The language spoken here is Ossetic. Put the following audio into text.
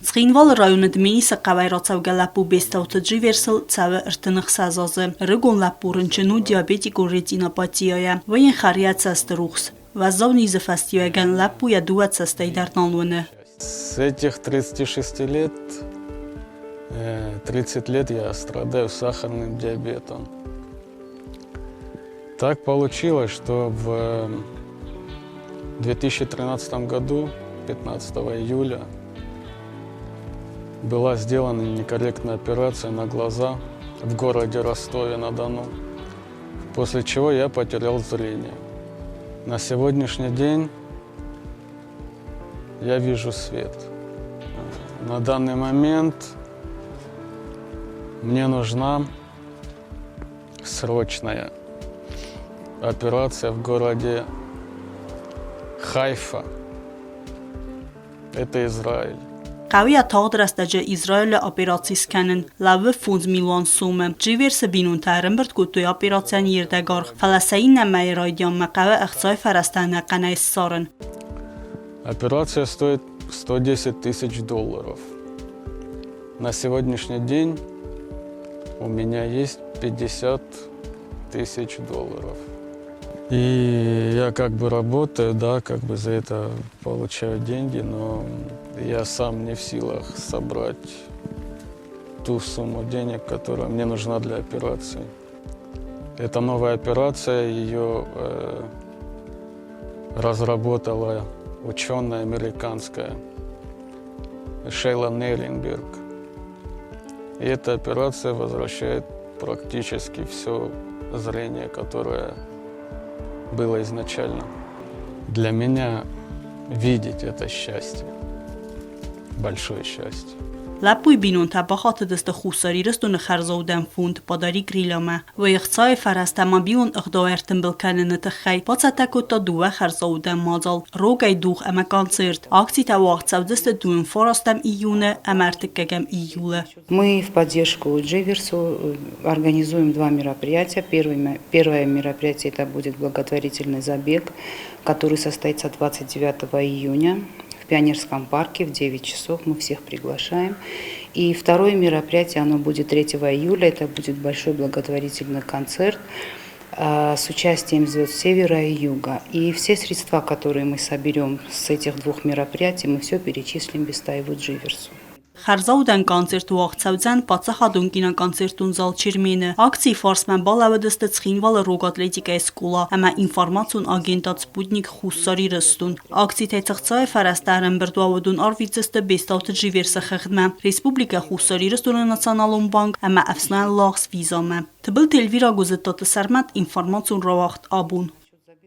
Цхинвалы районы Дменисы хъӕуӕй рацӕугӕ лӕппу Бестауты Дживерсыл цӕуы 36 азы. Ӕрыгон лӕппу рынчын у диабетикон ретинопатияйӕ, вӕййы хӕрйӕ цӕсты рухс. Уӕззау низы фӕстиуӕгӕн лӕппу йӕ дыууӕ цӕстӕй дӕр нал уыны. С этих 36 лет, 30 лет я страдаю сахарным диабетом. Так получилось, что в 2013 году, 15 июля, была сделана некорректная операция на глаза в городе Ростове-на-Дону, после чего я потерял зрение. На сегодняшний день я вижу свет. На данный момент мне нужна срочная операция в городе Хайфа. Это Израиль. Хъӕуы йӕ тагъд рӕстӕджы Израилы операци скӕнын. Лӕууы 5 милуан сомы. Дживерсы бинонтӕ ӕрӕмбырд кодтой операцийӕн йе рдӕгаргъ, фӕлӕ сӕ иннӕ мӕйы райдианмӕ хъӕуы ӕхцайы фӕрӕзтӕ ӕнӕхъӕнӕй ссарын. Операция стоит 110 тысяч долларов. На сегодняшний день у меня есть 50 тысяч долларов. И я как бы работаю, да, как бы за это получаю деньги, но я сам не в силах собрать ту сумму денег, которая мне нужна для операции. Это новая операция, ее разработала ученая американская Шейла Нейренберг. И эта операция возвращает практически все зрение, которое было изначально. Для меня видеть это счастье, большое счастье. Лӕппуйы бинонтӕ бахатыдысты Хуссар Ирыстоны хӕрзаудӕн фонд «Подари крылья»-мӕ. Уый ӕхцайы фӕрӕзтӕ мобилон ӕгъдауӕй ӕртымбыл кӕныны тыххӕй бацӕттӕ кодта дыууӕ хӕрзаудӕн мадзал: рогӕй дугъ ӕмӕ концерт. Акцитӕ уагъд цӕудзысты 29 июны ӕмӕ 3 июлы. Мы в поддержку Дживерсу организуем два мероприятия. Первое мероприятие – это будет благотворительный забег, который состоится 29 июня в Пионерском парке в 9 часов. Мы всех приглашаем. И второе мероприятие, оно будет 3 июля, это будет большой благотворительный концерт с участием звезд севера и юга. И все средства, которые мы соберем с этих двух мероприятий, мы все перечислим Бестаеву Дживерсу. Хӕрзаудӕн концерт уагъд цӕудзӕн паддзахадон киноконцертон зал Чермен-ы. Акцийы фарсмӕ балӕууыдысты Цхинвалы рог атлетикӕйы скъола ӕмӕ информацион агентад «Спутник» Хуссар Ирыстон. Акцитӕй цы ӕхцайы фӕрӕзтӕ ӕрӕмбырд уа, уыдон арвитдзысты Бестауты Дживерсы хыгъдмӕ, Республикӕ Хуссар Ирыстоны Националон банк ӕмӕ ӕфснайӕн лагъз визамӕ. Тыбылты Эльвира Гуызыттаты Сӕрмӕт, информацион рауагъд «Абон».